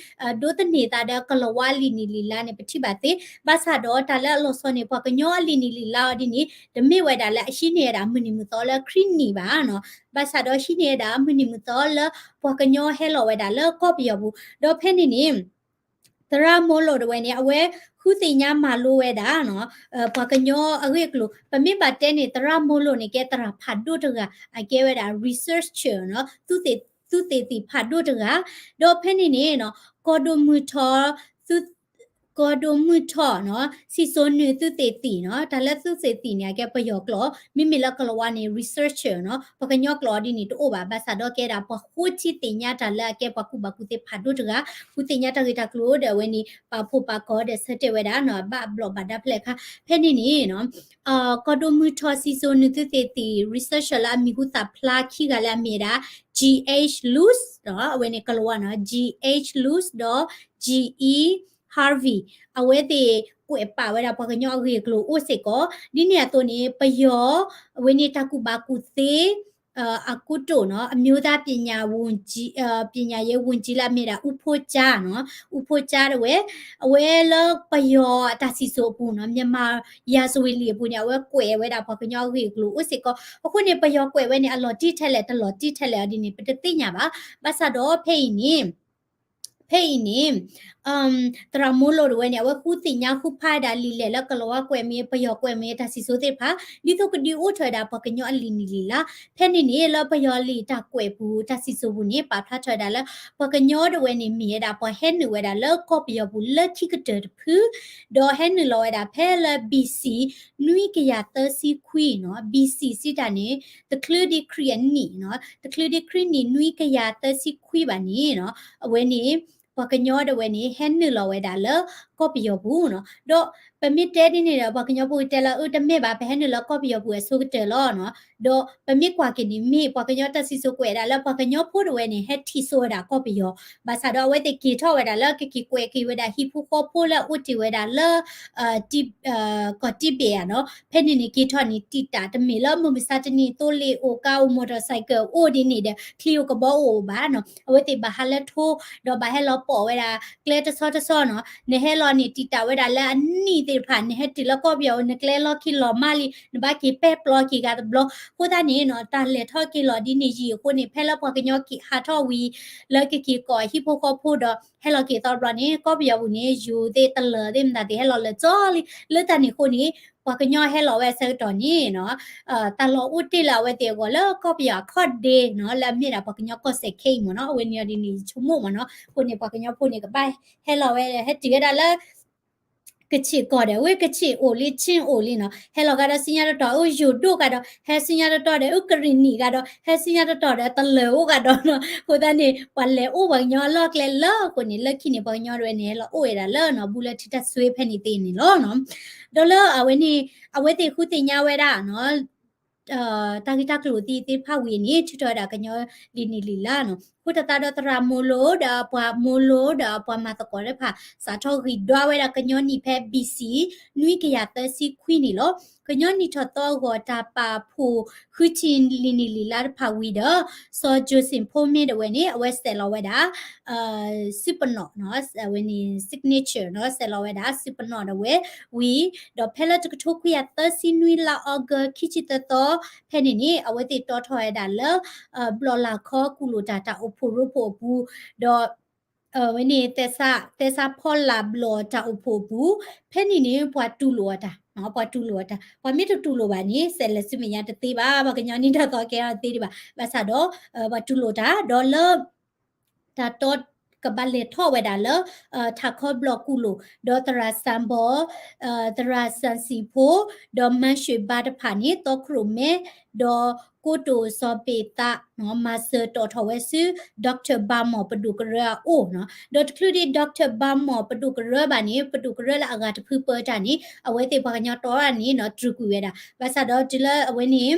ဒိးသန့ၤသးဒီးကလၤဝါလံာ်နံၣ်လံာ်လါန့ၣ် ပထံၣ်ဘၣ်သ့, ဘၣ်ဆၣ်ဒီးတၢ်လၢအလီၤဆီန့ၣ် ပှၤကညီအလံာ်နံၣ်လံာ်လါအီၤဒ်န့ၣ် တမ့ၢ်ဝဲဒၣ်လၢအဟံးန့ၢ်ဝဲဒၣ်မုၢ်နံၤမုၢ်သီလၢခရံာ်နံၣ်ဘၣ်နီၤ, ဘၣ်ဆၣ်ဒီးဟံးန့ၢ်ဝဲဒၣ်မုၢ်နံၤမုၢ်သီလၢပှၤကညီဟဲလီၤဝဲဒၣ်လၢကီၢ်ပယီၤပူၤ, ဒီးဖဲန့ၣ်န့ၣ် သရၣ် Molo ဒၣ်ဝဲန့ၣ် အဝဲဃုသ့ၣ်ညါမၤလိဝဲဒၣ်နီၤ, ပှၤကညီအဂ့ၢ်အကျိၤ, ပမ့ၢ်ဘၣ်တဲန့ၣ် သရၣ် Molo န့ၣ် ကဲသရၣ်ဖးဒိၣ်တဂၤ, အကဲဝဲဒၣ် researcher နီၤ, သုးသ့ၣ်သီဖးဒိၣ်တဂၤ, ဒီးဖဲန့ၣ်န့ၣ်နီၤ ကီၢ်ဒိၣ်မုၢ်ထီၣ် သုး ကီၢ်ဒိၣ်မုၢ်ထီၣ်နီၤ စံၣ်စိၤနုာ်သုးသ့ၣ်သီနီၤ, တၢ်လၢသုးသ့ၣ်သီန့ၣ် အကဲပယီၤကျိာ်, မ့မ့ၢ်လၢကလၤဝါန့ၣ် researcher နီၤ, ပှၤကညီကျိာ်အီၤဒ်န့ၣ်တအိၣ်ဘၣ်, ဘၣ်ဆၣ်ဒီးကဲဒၣ်ပှၤဃိထံသ့ၣ်ညါတၢ်လၢအကဲပှၤကူၣ်ဘၣ်ကူၣ်သ့ဖးဒိၣ်တဂၤ, ဃုသ့ၣ်ညါတၢ်ဂ့ၢ်တၢ်ကျိၤဒီးအဝဲန့ၣ် ပာ်ဖှိၣ်ပာ်ကီၤဒီးဆၢတဲာ်ဝဲဒၣ်နီၤ, ဘၣ်အဘျီၣ်ဘၣ်ဒါဖဲလဲၣ်ခါ, ဖဲန့ၣ်န့ၣ်နီၤ ကီၢ်ဒိၣ်မုၢ်ထီၣ်စံၣ်စိၤနုာ်သုးသ့ၣ်သီ researcher လၢအမံၤဟူသၣ်ဖျါခံဂၤလၢအမ့ၢ်ဝဲဒၣ် G H Luce နီၤ, အဝဲန့ၣ်ကလၤဝါနီၤ, G H Luce ဒီး G E Harvey အဝဲသ့ၣ်ကွဲးပာ်ဝဲဒၣ်ပှၤကညီအဂ့ၢ်အကျိၤအိၣ်စ့ၢ်ကီး, ဒ်န့ၣ်အသိးန့ၣ် ပယီၤ အဝဲန့ၣ်တၢ်ကူၣ်ဘၣ်ကူၣ်သ့ အကူတိၣ်နီၤ အမျိုးသားပညာရေးဝန်ကြီး ပညာရေးဝန်ကြီး လၢအမ့ၢ်ဒၣ် ဦးဖေကန်းနီၤ ဦးဖေကန်း တဝဲ အဝဲလၢပယီၤအတၢ်စံၣ်စိၤအပူၤနီၤ မြန်မာရာဇဝင်လီၤအပူၤန့ၣ် အဝဲကွဲးဝဲဒၣ်ပှၤကညီအဂ့ၢ်အကျိၤအိၣ်စ့ၢ်ကီး အဃိန့ၣ် ပယီၤကွဲးဝဲန့ၣ် အလီၤတံၢ်ထဲလဲၣ် တလီၤတံၢ်ထဲလဲၣ်အီၤဒ်န့ၣ် ပတသ့ၣ်ညါဘၣ် ဘၣ်ဆၣ်ဒီးဖဲအံၤန့ၣ် ဖဲအံၤန့ၣ် သရၣ်မိလိၤတဝဲန့ၣ် အဝဲဃုသ့ၣ်ညါဃုဖးဝဲဒၣ်လံာ်လဲၢ်လၢကလီၤဝါကွဲးမ့ၢ် ပယီၤကွဲးမ့ၢ် တၢ်စံၣ်စိၤသ့ၣ်တဖၣ် ဒ်သိးကဒုးအိၣ်ထီၣ်ဝဲဒၣ်ပှၤကညီအလံာ်နံၣ်လံာ်လါ ဖဲန့ၣ်န့ၣ် လၢပယီၤလံာ်တၢ်ကွဲးပူၤ တၢ်စံၣ်စိၤပူၤန့ၣ် ပာ်ဖျါထီၣ်ဝဲဒၣ်လၢ ပှၤကညီတဝဲန့ၣ် မ့ၢ်ဝဲဒၣ်ပှၤဟဲနုာ်ဝဲဒၣ်လၢကီၢ်ပယီၤပူၤလၢခံကတၢၢ်တဖု ဒီးဟဲနုာ်လီၤဝဲဒၣ်ဖဲလၢ B C နွံကယၤသၢဆံခွံနီၤ B C စံးတၢ်န့ၣ် တချုးဒံးခရံာ်အနံၣ်နီၤ တချုးဒံးခရံာ်နံၣ်နွံကယၤသၢဆံခွံဘၣ်န့ၣ်နီၤ အဝဲန့ၣ် ပှၤကညီတဝဲန့ၣ် ဟဲနုာ်လီၤဝဲဒၣ်လၢကီၢ်ပယီၤပူၤနီၤ ဒီးပမ့ၢ်တဲဒ်န့ၣ်ဒီး ပှၤကညီဖိကတဲလၢ အၢ တမ့ၢ်ဘၣ် ပဟဲနုာ်လၢကီၢ်ပယီၤပူၤအဆိကတၢၢ်လီၤနီၤ ဒီးပမ့ၢ်ကွၢ်က့ၤန့ၣ် မ့ၢ်ပှၤကညီတၢ်စံၣ်စိၤကွဲးဒၣ်လၢ ပှၤကညီဖိတဝဲန့ၣ် ဟဲထံၣ်စိဝဲဒၣ်ကီၢ်ပယီၤ ဘၣ်ဆၣ်ဒီးအဝဲသ့ၣ်က့ၤထီၣ်ဝဲဒၣ်လၢ ကက့ၤကွဲးက့ၤဝဲဒၣ်ဟံၣ်ဖိဃီဖိလၢအအိၣ်တ့ၢ်ဝဲဒၣ်လၢ ကီၢ်တံဘ့ၣ်ဧါနီၤ ဖဲန့ၣ်န့ၣ် က့ၤထီၣ်န့ၣ် တံာ်တာ်တမ့ၢ်လၢမုၢ်မဆါတနံၤ သိလ့ၣ်အိၣ် ကါအိၣ် မော်တော်ဆိုင်ကယ် အိၣ်ဒ်န့ၣ်ဒီး ချံအိၣ်ကဘီအိၣ်ဘၣ်နီၤ အဝဲသ့ၣ်ဘၣ်ဟးလၢထိ ဒီးဘၣ်ဟဲလီၤပိာ်ဝဲဒၣ် ကျဲတဆီတဆီနီၤ နဟဲလီၤန့ၣ် တံာ်တာ်ဝဲဒၣ်လၢအနံၣ်သ့ၣ်တဖၣ် နဟဲတုၤလၢကီၢ်ပယီၤ နကျဲလီၢ်ခံလီၤမၢ်လံ နဘၣ်က့ၤပဲၢ်ပျီက့ၤဂၤတဘျီ အဃိသတးန့ၣ်နီၤ တၢ်လဲၤထီၣ်က့ၤလီၤဒ်န့ၣ်ယံာ်အဃိန့ၣ် ဖဲလၢပှၤကညီက့ၤဟးထီၣ်ဝံၤ လၢကက့ၤကိးဟံၣ်ဖိဃီဖိဒီး ဟဲလီၤက့ၤသီတဘျီန့ၣ် ကီၢ်ပယီၤပူၤန့ၣ် ယိၤသ့ၣ်တလၢာ်သ့ၣ်မတၤသ့ၣ် ဟဲလီၤလၢာ်ကၠီလံ လၢတၢ်န့ၣ်အဃိန့ၣ် ပှၤကညီဟဲလီၤဝဲအဆၢကတီၢ်န့ၣ်နီၤ တၢ်လီၢ်အိၣ်တ့ၢ်လၢအဝဲသ့ၣ်အဂီၢ်လၢကီၢ်ပယီၤအခီၣ်ဒ့နီၤ လၢအမ့ၢ်ဒၣ်ပှၤကညီကီၢ်စဲၣ်ခဲအံၤမ့ၢ်နီၤ အဝဲန့ၣ်အီၤဒ်န့ၣ် ယဆိကမိၣ်မ့ၢ်နီၤ အဃိန့ၣ် ပှၤကညီဖိန့ၣ် ကဘၣ်ဟဲလီၤဝဲ ဟဲတုၤဝဲဒၣ်လၢ ကခ့ၣ်ကီၢ်ဒီး ဝဲကခ့ၣ်အိၣ်လံ ခ့ၣ်အိၣ်လံနီၤ ဟဲလီၤဂၤဒီးစံၣ်ညီၣ်တတီၤ အိၣ်ယိၤဒိၣ်ဂၤဒီး ဟဲစံၣ်ညီၣ်တတီၤဒီး အိၣ်ကရံၣ်နံၣ်ဂၤဒီး ဟဲစံၣ်ညီၣ်တတီၤဒီး တလၢာ်အိၣ်ဂၤဒီးနီၤ အဃိသတးန့ၣ် ပှၤလဲၤအိၣ်ပှၤကညီအလီၢ်ကျဲလၢအဃိန့ၣ် လၢခံန့ၣ် ပှၤကညီတဝဲန့ၣ် ဟဲလီၤအိၣ်ဝဲဒၣ်လၢနီၤ ဘူးလၢထံတၢ်ဆွ့ဖဲန့ၣ်သ့န့ၣ်လီၤနီၤ ဒီးလၢအဝဲန့ၣ် အဝဲသ့ၣ်ဃုသ့ၣ်ညါဝဲဒၣ်နီၤ တၢ်ဂ့ၢ်တၢ်ကျိၤသ့ၣ်တဖၣ်ဝံၤန့ၣ် ထုးထီၣ်ဝဲဒၣ်ကညီလံာ်နံၣ်လံာ်လါနီၤ အဃိသတးဒီးသရၣ်မိလိၤဒီးအပှၤ မိလိၤဒီးအပှၤမၤသကိးတဖၣ် စးထီၣ်ဂံၢ်ဒွးဝဲဒၣ်ကညီနံၣ်ဖဲ B C နွံကယၤသၢဆံခွံန့ၣ်လီၤ. ကညီနံၣ်ထီၣ်သီအဂီၢ် တၢ်ပာ်ဖှိၣ်ဃုထံၣ်လံာ်နံၣ်လံာ်လါတဖၣ်ဝံၤဒီး စီၤ Joseph ဖိမ့ၢ်ဒၣ်ဝဲန့ၣ် အဝဲဆဲးလီၤဝဲဒၣ် စုပနီၣ်နီၤ အဝဲန့ၣ် signature နီၤ ဆဲးလီၤဝဲဒၣ်စုပနီၣ်ဒၣ်ဝဲဝံၤ ဒီးဖဲလၢတကထိခွံကယၤသၢဆံနွံလါအီကူး ခံဆံသၢသီ ဖဲန့ၣ်န့ၣ် အဝဲသ့ၣ်တီထီၣ်ဝဲဒၣ်လၢ ဘျီၣ်လၢ်ခီကူၣ်လိာ်တၢ် တၢ်အိၣ်ဖှိၣ်ရိဖှိၣ်အပူၤ ဒီး အဝဲန့ၣ် သဲစးဖီလာ်ဘျီၣ်တၢ်အိၣ်ဖှိၣ်အပူၤ ဖဲန့ၣ်န့ၣ် ပှၤတူၢ်လိာ်အီၤတၢ် ပှၤတူၢ်လိာ်အီၤတၢ် ပှၤမ့ၢ်တတူၢ်လိာ်ဘၣ်န့ၣ် ဆဲးလဲၤဆူမဲာ်ညါတသ့ဘၣ် ပှၤကညီနံၣ်ထီၣ်သီကဲထီၣ်တသ့ဒံးဘၣ် ဘၣ်ဆၣ်ဒီး ပှၤတူၢ်လိာ်တၢ် ဒီးလၢ တၢ်တီကဘၣ်လဲၤထီၣ်ဝဲဒၣ်လၢ ထးခီဘျီၣ်ကူၣ်လိာ် ဒီးသရၣ်စၣ်ဘီၣ် သရၣ်စၣ်စံၣ်ဖိ ဒီးမၤၡွ့ၣ်ဘါတဖၣ်န့ၣ် သီခရိၣ်မဲ ဒီးကိတိာ်စီၤပ့းသး မၤစၢၤတီၣ်ထီၣ်ဝဲဆူ Doctor ဘၣ်မီၣ်ပဒိၣ်ကရၢအအိၣ်နီၤ ဒီးတချုးဒံး Doctor ဘၣ်မီၣ်ပဒိၣ်ကရၢဘၣ်န့ၣ် ပဒိၣ်ကရၢလၢအဂၤတဖုပၢတၢ်န့ၣ် အဝဲသ့ၣ်ပှၤကညီတီတၢ်န့ၣ်နီၤ တြူာ်ကွံာ်ဝဲဒၣ် ဘၣ်ဆၣ်ဒီးတုၤလၢအဝဲန့ၣ်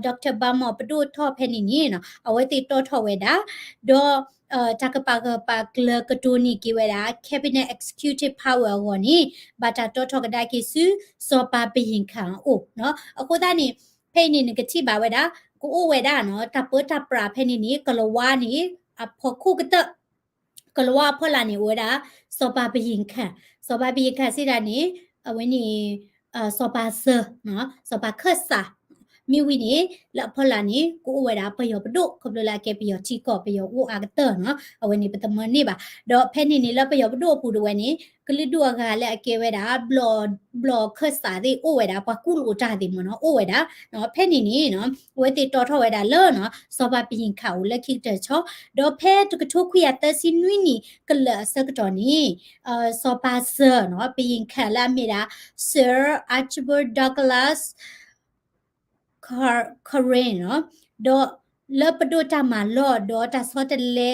Doctor ဘၣ်မီၣ်ပဒိၣ်ထီၣ်ဖဲန့ၣ်န့ၣ်နီၤ အဝဲသ့ၣ်တီထီၣ်ဝဲဒၣ် ဒီး တၢ်ကပာ်ဂၢၢ်ပာ်ကျၢၤကတိၤန့ၢ်က့ၤဝဲဒၣ် Cabinet Executive Power အဂီၢ်န့ၣ် ဘၣ်တၢ်တီထီၣ်ကဒါက့ၤဆူ စီၤပၤဘယ့ၣ်ခၣ်အအိၣ်နီၤ အဃိသတးန့ၣ် ဖဲအံၤန့ၣ် နကထံၣ်ဘၣ်ဝဲဒၣ် ကအိၣ်ဝဲဒၣ်နီၤ တၢ်ပၢတၢ်ပြးဖဲန့ၣ်န့ၣ် ကလၤဝါန့ၣ် အဖီခိၣ်ကတၢၢ် ကလၤဝါအဖီလာ်န့ၣ် အိၣ်ဝဲဒၣ် စီၤပၤဘယ့ၣ်ခၣ် စီၤပၤဘယ့ၣ်ခၣ်စံးတၢ်န့ၣ် အဝဲန့ၣ် စီၤပၤစၢၤ စီၤပၤခၢၣ်စး မ့ၢ်ဝံၤန့ၣ် လၢအဖီလာ်န့ၣ် ကအိၣ်ဝဲဒၣ်ပယီၤပဒိၣ် ခီဖျိလၢအကဲပယီၤထံကီၢ် ပယီၤအိၣ်အါကတၢၢ်နီၤ အဝဲန့ၣ် ပတမၢန့ၢ်ဘၣ် ဒီးဖဲန့ၣ်န့ၣ် လၢပယီၤပဒိၣ်အပူၤတဝဲန့ၣ် ကလုာ်ဒူၣ်အဂၤလၢအကဲဝဲဒၣ် ဘျီၣ်ခၢၣ်စးသ့ၣ်အိၣ်ဝဲဒၣ် ပှၤကူၣ်လိာ်တၢ်သ့ၣ်မ့ၢ်နီၤ အိၣ်ဝဲဒၣ် ဖဲန့ၣ်န့ၣ် အဝဲသ့ၣ်တီထီၣ်ဝဲဒၣ်လၢ စီၤပၤဘယ့ၣ်ခၣ်အိၣ်လၢခံကတၢၢ်ဆီ ဒီးဖဲတကထိခွံကယၤသၢဆံနွံနံၣ် ကလၢာ်အဆၢကတီၢ်န့ၣ် စီၤပၤစၢၤနီၤ ဘယ့ၣ်ခၣ်လၢအမ့ၢ်ဒၣ် Sir Archibald Douglas Carrington နီၤ ဒီးလၢပဒိၣ်တၢ်မၤလီၢ် ဒီးတၢ်ဆီတလ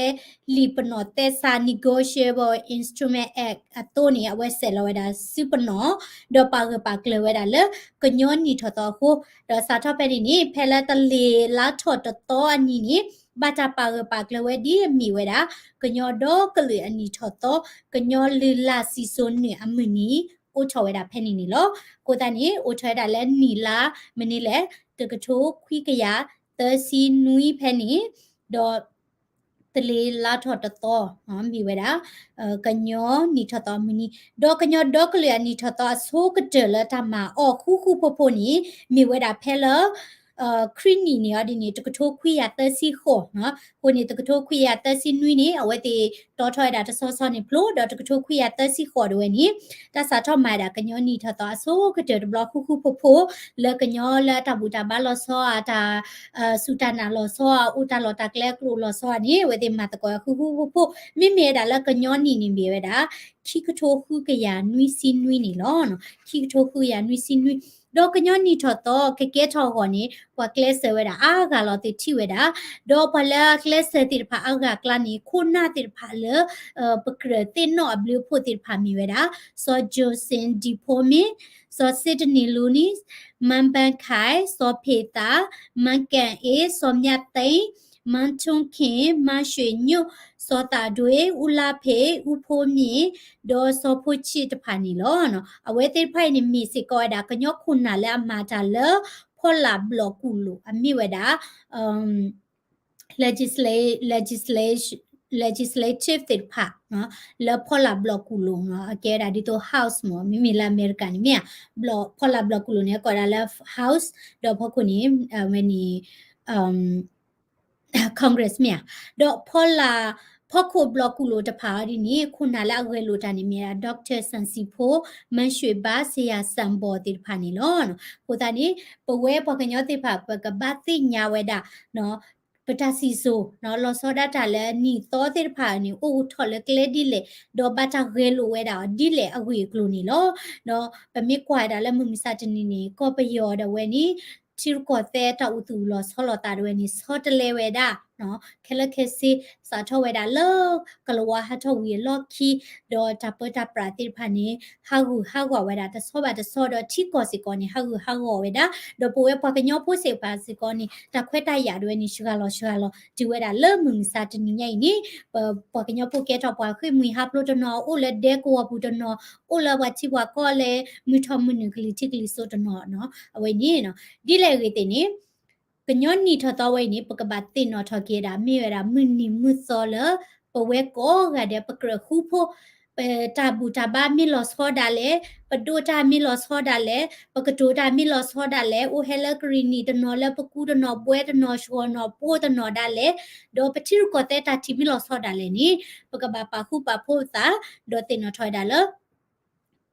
ဲလံာ်ပနီၣ်သဲစး Negotiable Instrument Act အသိးန့ၣ် အဝဲဆဲးလီၤဝဲဒၣ်စုပနီၣ် ဒီးပာ်ဂၢၢ်ပာ်ကျၢၤဝဲဒၣ်လၢ ကညီနံၣ်ထီၣ်သီအဃိ ဒီးစးထီၣ်ဖဲန့ၣ်န့ၣ် ဖဲလၢတလ့ၤလါထီၣ်တသီအနံၤန့ၣ် ဘၣ်တၢ်ပာ်ဂၢၢ်ပာ်ကျၢၤဝဲဒ်အမ့ၢ်ဝဲဒၣ် ကညီဒီကလုာ်အနံၣ်ထီၣ်သီ ကညီလုၢ်လၢ်စံၣ်စိၤနုာ်အမုၢ်နံၤ အိၣ်ထီၣ်ဝဲဒၣ်ဖဲန့ၣ်န့ၣ်လီၤ. အဃိသတးန့ၣ် အိၣ်ထီၣ်ဝဲဒၣ်လၢနံၣ်လါ မနုၤလဲၣ် တကထိခွံကယၤ သၢဆံနွံဖဲန့ၣ်, ဒီး သလ့ၤလါထီၣ်တသီ မ့ၢ်ဝဲဒၣ် ကညီနံၣ်ထီၣ်သီအမုၢ်နံၤ, ဒီးကညီဒီကလုာ်အနံၣ်ထီၣ်သီအဆိကတၢၢ်လၢတၢ်မၤအီၣ်ဃူဃူဖိးဖိးန့ၣ် မ့ၢ်ဝဲဒၣ်ဖဲလၢ ခရံာ်နံၣ်န့ၣ်အီၤဒ်န့ၣ် တကထိခွံကယၤသၢဆံဃိး, အဃိန့ၣ် တကထိခွံကယၤသၢဆံနွံန့ၣ် အဝဲသ့ၣ်တီထီၣ်ဝဲဒၣ်တဆီဆီန့ၣ်ဖျိ ဒီးတကထိခွံကယၤသၢဆံဃိးဒၣ်ဝဲန့ၣ် တၢ်စးထီၣ်မၤဝဲဒၣ်ကညီနံၣ်ထီၣ်သီအဆိကတၢၢ်တဘျီဃူဃူဖိးဖိး လၢကညီလၢအတၢ်ဘူၣ်တၢ်ဘါလီၤဆီ အတၢ် စူၢ်တၢ်နာ်လီၤဆီ အိၣ်တၢ်လီၢ်တၢ်ကျဲအကျိၤလီၤဆီန့ၣ် အဝဲသ့ၣ်မၤသကိးဃူဃူဖိးဖိး မ့မ့ၢ်ဝဲဒၣ်လၢကညီနံၣ်န့ၣ်မ့ၢ်ဝဲဒၣ် ခံကထိဃုကယၤနွံဆံနွံန့ၣ်လီၤ. ခံကထိဃုကယၤနွံဆံနွံ, ဒီးကညီနံၣ်ထီၣ်သီကကဲထီၣ်အဂီၢ်န့ၣ် ပှၤကျဲးစၢးဝဲဒၣ်အါဂၤလီၤ သုထံၣ်ဝဲဒၣ်, ဒီးပှၤလၢအကျဲးစၢးသ့ၣ်တဖၣ်အါဂၤအကျါန့ၣ် ခိၣ်နၢ်သ့ၣ်တဖၣ်လၢ ပကြၢးသ့ၣ်နီၣ်အဘျုးအဖှိၣ်သ့ၣ်တဖၣ်မ့ၢ်ဝဲဒၣ် စီၤ Joseph De Paul မ့ၢ် စီၤ Sidney Lunis, မန်းပန်းခိုင်, စီၤဖေသး, မန်းကန့်အေး, စီၤမြတ်သိန်း, မန်းထွန်းခင်, မန်းရွှေညို, စီၤသာဒွေ, ဦးလှဖေ, ဦးဖိုးမြင့်, ဒီးစီၤဖိချစ်တဖၣ်န့ၣ်လီၤ. အဝဲသ့ၣ်တဖၣ်အံၤန့ၣ် မ့ၢ်စ့ၢ်ကီးဝဲဒၣ် ကညီခိၣ်နၢ်လၢအမၤတၢ်လၢ ဖီလာ်ဘျီၣ်ကူၣ်လိာ် အမ့ၢ်ဝဲဒၣ် legisla- legisla- legislative သ့ၣ်တဖၣ် လၢဖီလာ်ဘျီၣ်ကူၣ်လိာ် အကဲဝဲဒၣ်ဒ်သိး House မ့ၢ် မ့မ့ၢ်လၢအမဲရကၤန့ၣ်မ့ၢ်ဧါ, ဘျီၣ်- ဖီလာ်ဘျီၣ်ကူၣ်လိာ်န့ၣ် ကိးဝဲဒၣ်လၢ House ဒီးဖီခိၣ်န့ၣ် အဝဲန့ၣ် Congress မ့ၢ်ဧါ, ဒီးဖီလာ် ဖီခိၣ်ဘျီၣ်ကူၣ်လိာ်တဖၣ်အီၤဒ်န့ၣ် ခိၣ်နၢ်လၢအဂဲၤလိာ်တၢ်န့ၣ်မ့ၢ်ဒၣ် Doctor စၣ်စံၣ်ဖိ, မန်းရွှေဘါ, ဆရာစံဘီ သ့ၣ်တဖၣ်န့ၣ်လီၤ. အဃိသတးန့ၣ် ပဝဲပှၤကညီသ့ၣ်တဖၣ် ပကဘၣ်သ့ၣ်ညါဝဲဒၣ် ပတၢ်စံၣ်စိၤ လီၤဆီဒၣ်တၢ်လၢနံၣ်သီသ့ၣ်တဖၣ်န့ၣ် အိၣ်ထီၣ်လၢကျဲဒ်လဲၣ်, ဒီးဘၣ်တၢ်ဂဲၤလိာ်ဝဲဒၣ်အီၤဒ်လဲၣ်အဂ့ၢ်အကျိၤန့ၣ်လီၤ. ဒီးပမ့ၢ်ကွၢ်ဝဲဒၣ်လၢမုၢ်မဆါတနံၤန့ၣ် ကီၢ်ပယီၤဒၣ်ဝဲန့ၣ် ထံရူၢ်ကီၢ်သဲးတၢ်အိၣ်သူၣ်လီၤဆီလိာ်သးဒၣ်ဝဲန့ၣ် ဆီတလဲဝဲဒၣ် ခဲလၢာ်ခဲဆ့ စးထီၣ်ဝဲဒၣ်လၢ ကလၤဝါဟးထီၣ်ဝံၤအလီၢ်ခံ, ဒီးတၢ်ပၢတၢ်ပြးသ့ၣ်တဖၣ်န့ၣ် ဟးဂူာ်ဟးဂီၤဝဲဒၣ်တဆီဘၣ်တဆီ ဒီးထံကီၢ်စ့ၢ်ကီးန့ၣ် ဟးဂူာ်ဟးဂီၤဝဲဒၣ်, ဒီးပဝဲပှၤကညီဖိသ့ၣ်တဖၣ်စ့ၢ်ကီးန့ၣ် တၢ်ခွဲးတၢ်ယာ်ဒၣ်ဝဲန့ၣ် ဆှၢလီၤဆှၢလီၤ တုၤဝဲဒၣ်လၢမုၢ်မဆါတနံၤညါအံၤန့ၣ် ပ- ပှၤကညီဖိကဲထီၣ်ပှၤဃ့ၢ်မှံဟးဖျိးတနီၤ, အိၣ်လၢဒဲကဝီၤပူၤတနီၤ, အိၣ်လၢပှၤထံပှၤကီၢ်လၢမုၢ်ထီၣ်မုၢ်နုာ်ကလံၤထံးကလံၤစိးတနီၤနီၤ, အဝဲန့ၣ် ဒ်လဲၣ်အဂ့ၢ်သ့ၣ်န့ၣ် ကညီနံၣ်ထီၣ်သီဝဲအံၤန့ၣ် ပကဘၣ်သ့ၣ်နီၣ်ထီၣ်က့ၤဝဲဒၣ် မ့ၢ်ဝဲဒၣ်မုၢ်နံၤမုၢ်သီလၢ ပဝဲကိးဂၤဒဲး ပကြၢးဃူဖိး, ပတၢ်ဘူၣ်တၢ်ဘါမ့ၢ်လီၤဆီဒၣ်လဲာ်, ပဒိးတၢ်မ့ၢ်လီၤဆီဒၣ်လဲာ်, ပကတိၤတၢ်မ့ၢ်လီၤဆီဒၣ်လဲာ်, အိၣ်ဟဲလၢကရံၣ်နံၣ်တနီၤ လၢပကူတနီၤ ဘှဲတနီၤ ဆှီၣ်နီၤ ပိၢ်တနီၤဒၣ်လဲာ်, ဒီးပထံရူၢ်ကီၢ်သဲးတၢ်ထံၣ်မ့ၢ်လီၤဆီဒၣ်လဲာ်န့ၣ် ပကဘၣ်ပာ်ဃူပာ်ဖိးပသး, ဒီးသ့ၣ်နီၣ်ထီၣ်ဝဲဒၣ်လၢ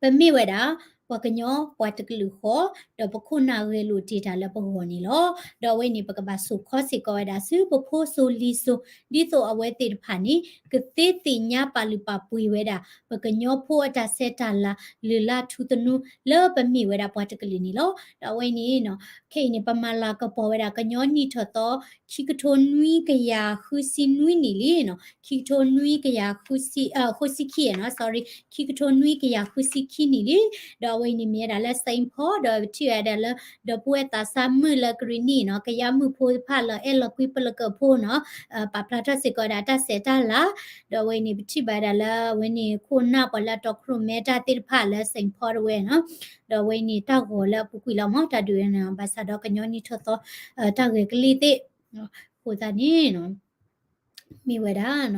ပမ့ၢ်ဝဲဒၣ် ပှၤကညီပှၤတကလုာ်ဃီ, ဒီးပခိၣ်နၢ်ဂဲၤလိာ်တ့ၢ်တၢ်လၢပဂီၢ်န့ၣ်လီၤ. ဒီးအဝဲန့ၣ် ပကဘၣ်ဆိၣ်ခီစ့ၢ်ကီးဝဲဒၣ်ဆူပဖိစိၤလံၤစိၤ, ဒ်သိးအဝဲသ့ၣ်တဖၣ်န့ၣ် ကသ့သ့ၣ်ညါပာ်လုၢ်ပာ်ပှ့ၤဝဲဒၣ် ပကညီဖိအတၢ်ဆဲးတၢ်လၤ လုၢ်လၢ်ထူသနူ လၢပမ့ၢ်ဝဲဒၣ်ပှၤတကလုာ်န့ၣ်လီၤ. ဒီးအဝဲန့ၣ် ခဲအံၤန့ၣ် ပမၤလၤကပီၤဝဲဒၣ် ကညီနံၣ်ထီၣ်သီ ခံကထိနွံကယၤဃုဆံနွံနံၣ်လံနီၤ, ခံကထိနွံကယၤဃုဆံ ဃုဆံခံနီၤ, sorry, ခံကထိနွံကယၤဃုဆံခံနံၣ်လံ. ဒီးအဝဲအံၤန့ၣ်မ့ၢ်ဝဲဒၣ်လၢ Saint Paul ဒီးပထံၣ်ဝဲဒၣ်လၢ ဒီပုၢ်ဝဲၢ်သးစၢ်မုၣ်လၢကရံၣ်နံၣ်နီၤ, ကယၤမုၣ်ဖိတဖၣ်လၢအဲၣ်လီၤကွံပလကၢၢ်ဖိနီၤ, ပာ်ဖျါထီၣ်စ့ၢ်ကီးဝဲဒၣ်တၢ်ဆဲးတၢ်လၤ, ဒီးအဝဲအံၤန့ၣ် ပထံၣ်ဘၣ်ဝဲဒၣ်လၢအဝဲန့ၣ် ခိၣ်နၢ်ပှၤလၢအတီခိၣ်ရိၣ်မဲတၢ်သ့ၣ်တဖၣ်လၢ Saint Paul တဝဲနီၤ, ဒီးအဝဲအံၤန့ၣ် တၢ်ဂီၤလၢအပူၤကွံာ်လီၤမး တၢ်ဒုးဝဲန့ၣ်, ဘၣ်ဆၣ်ဒီးကညီနံၣ်ထီၣ်သီ တၢ်ဂဲၤကလံၣ်သ့ၣ်, အဃိသတးန့ၣ် မ့ၢ်ဝဲဒၣ်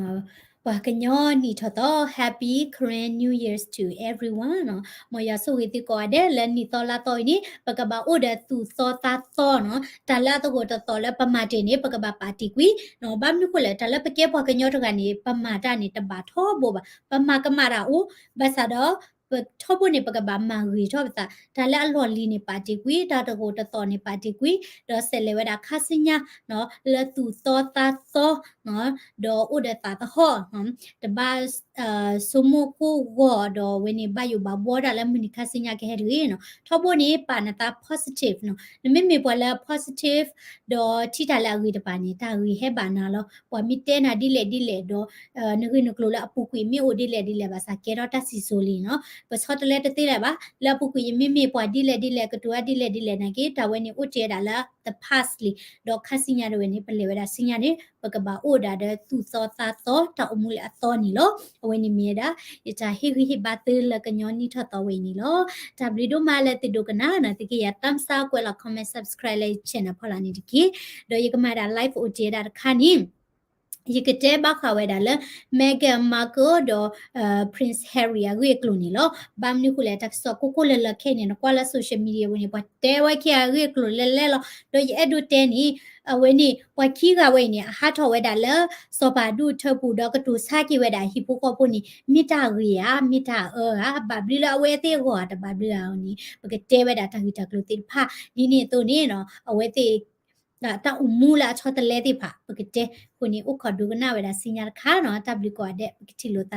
ပှၤကညီနံၣ်ထီၣ်သီ Happy Karen New Year's to everyone နီၤ, မ်ယွၤဆိၣ်ဂ့ၤသုကိးဂၤဒဲး လၢနံၣ်သီလါသီအံၤန့ၣ် ပကဘၣ်အိၣ်ဒီးသူၣ်သီသးသီနီၤ, တၢ်လၢအသကိးတသိးလၢပမၤတ့ၢ်န့ၣ် ပကဘၣ်ပာ်တ့ၢ်ကွံာ်နီၤ, ဘၣ်မနုၤဃိလဲၣ် တၢ်လၢပကဲပှၤကညီတဂၤန့ၣ် ပမၤတၢ်န့ၣ် တဘၣ်ထီဘိဘၣ်, ပမၤကမၣ်တၢ်အိၣ်, ဘၣ်ဆၣ်ဒီး ပထီဘိန့ၣ် ပကဘၣ်မၤဂ့ၤထီၣ်ပသး, တၢ်လၢအလီၢ်လံၤန့ၣ် ပာ်တ့ၢ်ကွံာ်, တၢ်တဂိာ်တသိးန့ၣ် ပာ်တ့ၢ်ကွံာ်, ဒီးဆဲးလဲၤဝဲဒၣ်ခါဆူညါ လၢသူၣ်သီသးသီ ဒီးအိၣ်ဒီးသးသဟီၣ်, တဘၣ် ဆိကမိၣ်ကိၢ်ဂီၤ ဒီးအဝဲန့ၣ် ဘၣ်ယိၣ်ဘၣ်ဘှီတၢ်လၢမုၢ်နံၤခါဆူညါကဟဲတဂ့ၤနီၤ, ထီဘိန့ၣ် ပာ်နသး positive နီၤ, နမ့မ့ၢ်ပှၤလၢ positive ဒီးထံၣ်တၢ်လၢအဂ့ၤတဖၣ်န့ၣ် တၢ်ဂ့ၤဟဲဘၣ်နၤလီၤ, ပှၤမ့ၢ်တဲနၤဒ်လဲၣ်ဒ်လဲၣ်ဒီး နဂ့ၢ်နကျိၤလၢအပူၤကွံာ်မ့ၢ်အိၣ်ဒ်လဲၣ်ဒ်လဲၣ်ဘၣ်ဆၣ် ကဲထီၣ်တၢ်စံၣ်စိၤလံနီၤ, ပဆီတလဲတသ့လၢၤဘၣ်. လၢအပူၤကွံာ် ယမ့မ့ၢ်ပှၤဒ်လဲၣ်ဒ်လဲၣ် ကတိၤတၢ်ဒ်လဲၣ်ဒ်လဲၣ်နာ်က့ တၢ်ဝဲန့ၣ်အိၣ်တ့ၢ်ဝဲဒၣ်လၢ the past လံ. ဒီးခါဆူညါတဝဲန့ၣ် ပလဲၤဝဲဒၣ်ဆူညါန့ၣ် ပကဘၣ်အိၣ်ဒၣ်ဒီးသူၣ်သီသးသီ တၢ်အိၣ်မူလၢအသီန့ၣ်လီၤ. အဝဲန့ၣ်မ့ၢ်ဝဲဒၣ် ယတၢ်ဟ့ၣ်ဂံၢ်ဟ့ၣ်ဘါသုလၢကညီနံၣ်ထီၣ်သီဝဲအံၤန့ၣ်လီၤ. တၢ်ဘျုးဒိၣ်မးလၢသုဒိကနၣ်နီၤ. သုကယၤတၢ်မစၢ်ကွဲးလီၤ comment subscribe လၢယ channel ဖီလာ်န့ၣ်တက့ၢ်. ဒီးယကမၤဒၣ် live အိၣ်တ့ၢ်ဝဲဒၣ်တခါန့ၣ် ယကတဲဘၣ်ဃးဝဲဒၣ်လၢ Meghan Markle ဒီး Prince Harry အဂ့ၢ်အကျိၤန့ၣ်လီၤ. ဘၣ်မနုၤဃိလဲၣ် တၢ်ကစီၣ်ကိၢ်ကိၢ်လၢလၢခဲအံၤန့ၣ် နကွၢ်လၢ social media ဝဲန့ၣ် ပှၤတဲဝဲခဲအဂ့ၢ်အကျိၤလဲၣ်လဲၣ်လီၤ. ဒီးယအဲၣ်ဒိးတဲန့ၣ် အဝဲန့ၣ် ပှၤခံဂၤဝဲအံၤန့ၣ် အဟးထီၣ်ဝဲဒၣ်လၢ စီၤပၤဒူၣ်ထၢပူၤ ဒီးကတိၤဆါက့ၤဝဲဒၣ်ဟံၣ်ဖိဃီဖိန့ၣ် မ့ၢ်တၢ်ဂ့ၤဧါ မ့ၢ်တၢ်အၢဧါ, ဘၣ်ဘျုးလၢအဝဲသ့ၣ်အဂီၢ်ဧါ တဘၣ်ဘျုးဧါန့ၣ် ပကတဲဝဲဒၣ်တၢ်ဂ့ၢ်တၢ်ကျိၤသ့ၣ်တဖၣ် ဒ်န့ၣ်အသိးန့ၣ် အဝဲသ့ၣ် တၢ်အိၣ်မူလၢအဆီတလဲသ့ၣ်တဖၣ် ပကတဲအဃိန့ၣ် အိၣ်ခိးဒိကနၣ်ဝဲဒၣ်ဆူညါတခါနီၤ. တၢ်ဘျုးကိးဂၤဒဲး ပကထံၣ်လိာ်သး.